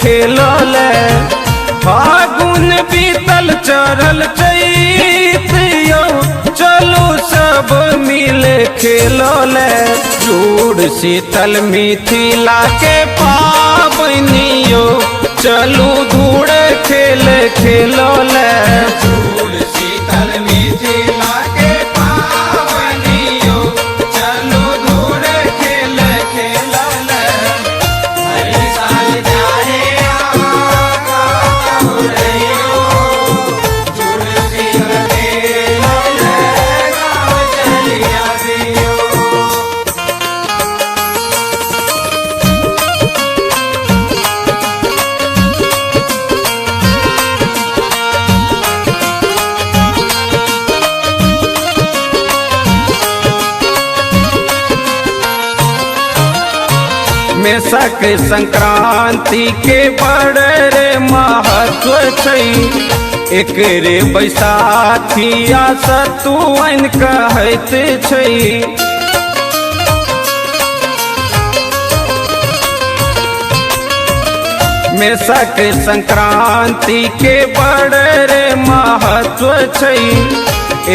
खेलले। फागुन बीतल चढ़ल चैत यौ, चलू सब मिले खेलले। जुड़ शीतल मिथिला के पाबनि यौ, चलू धूड़ खेल खेलले। जुड़ शीतल मिथिला के पाबनि यौ, चलू धूड़ खेल खेलले। हर साल जाए अहाँ रहियो, जुड़ शीतल खेलले गाँव चली आबियो। मेषक संक्रांति के बड़ रे महत्व छै, एकरे बैसाखिया सतुअन कहैत छै। मेषक संक्रांति के बड़ रे महत्व छै,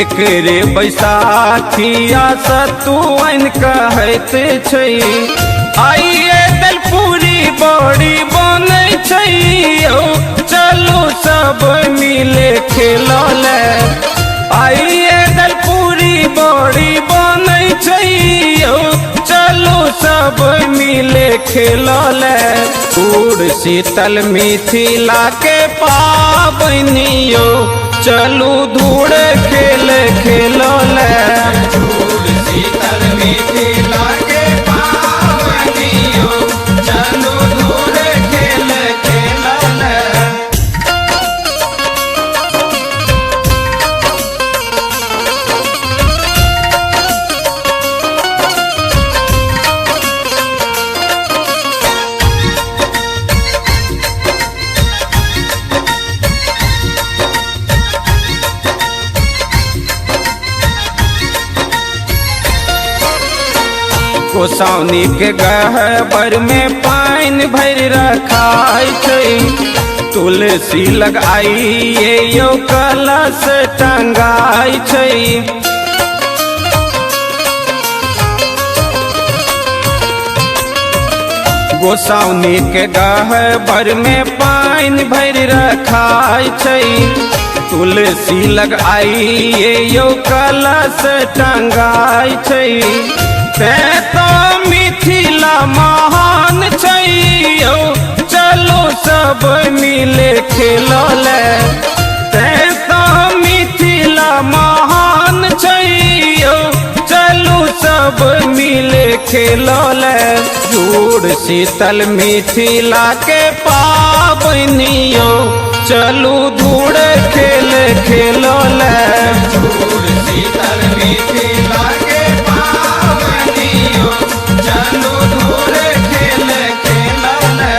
एकरे बैसाखिया सतुअन कहैत छै। आइए दलपूरी बड़ी बनै छै यौ, चलू सब मिले खेलले। आइए दलपूरी बड़ी बनै छै यौ, चलू सब मिले खेलले। जुड़ शीतल मिथिला के पाबनि यौ, चलू धूड़ खेल खेलले। जुड़ शीतल मिथिला के पाबनि यौ, चलू धूड़ खेल खेलले। गोसाउनी के गहबर में पानि भरि रखाइ छै, तुलसी लगाइए यौ कलश टंगाइ छै। गोसाउनी के गहबर में पानि भरि रखाइ छै, तुलसी लगाइए यौ कलश टंगाइ छै। तें तो मिथिला महान छै यौ, चलू सब मिले खेलले। तें तो मिथिला महान छै यौ, चलू सब मिले खेलले। जुड़ शीतल मिथिला के पाबनि यौ, चलू धूड़ खेल खेलले। जुड़ शीतल मिथिला के पाबनि यौ, चलू धूड़ खेल खेलले।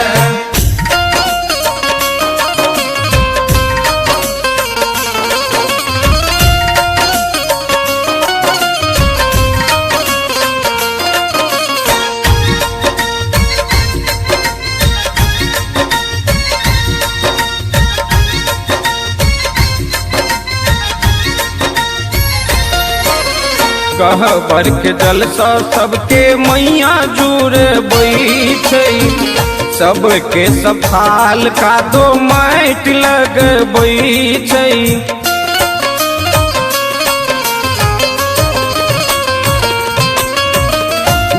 गहबर के जल सँ सबके मैया जुड़बै छै, सबके सफाल कादो माटि लगबै छै।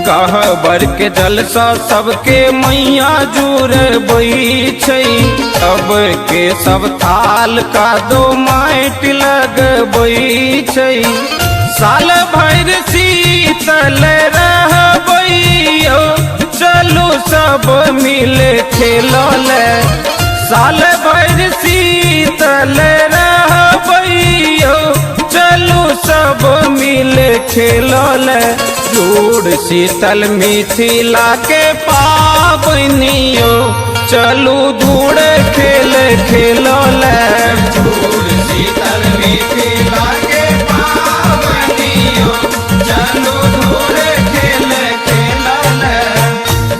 गहबर के जल सँ सबके मैया जुड़बै छै, सबके सब थाल कादो माटि लगबै छै। साल भरि शीतल रहबै यौ, चलू सब मिले खेलले। साल भरि शीतल रहबै यौ, चलू सब मिले खेलले। जुड़ शीतल मिथिला के पाबनि यौ, चलू धूड़ खेल खेलले। जुड़ शीतल मिथिला के पाबनि यौ, चलू धूड़ खेल खेलले।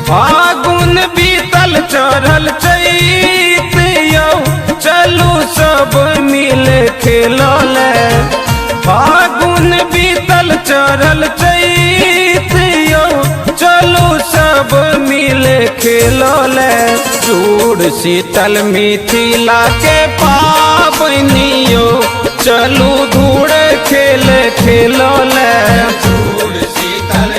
फागुन बीतल चढ़ल चैत खेलो ले। फागुन बीतल चढ़ल चैत यो, चलू सब मिल खेलो ले। चूड़ शीतल मिथिला के पाबनियो, चलू धूड़ खेल खेलो ले। चूड़ शीतल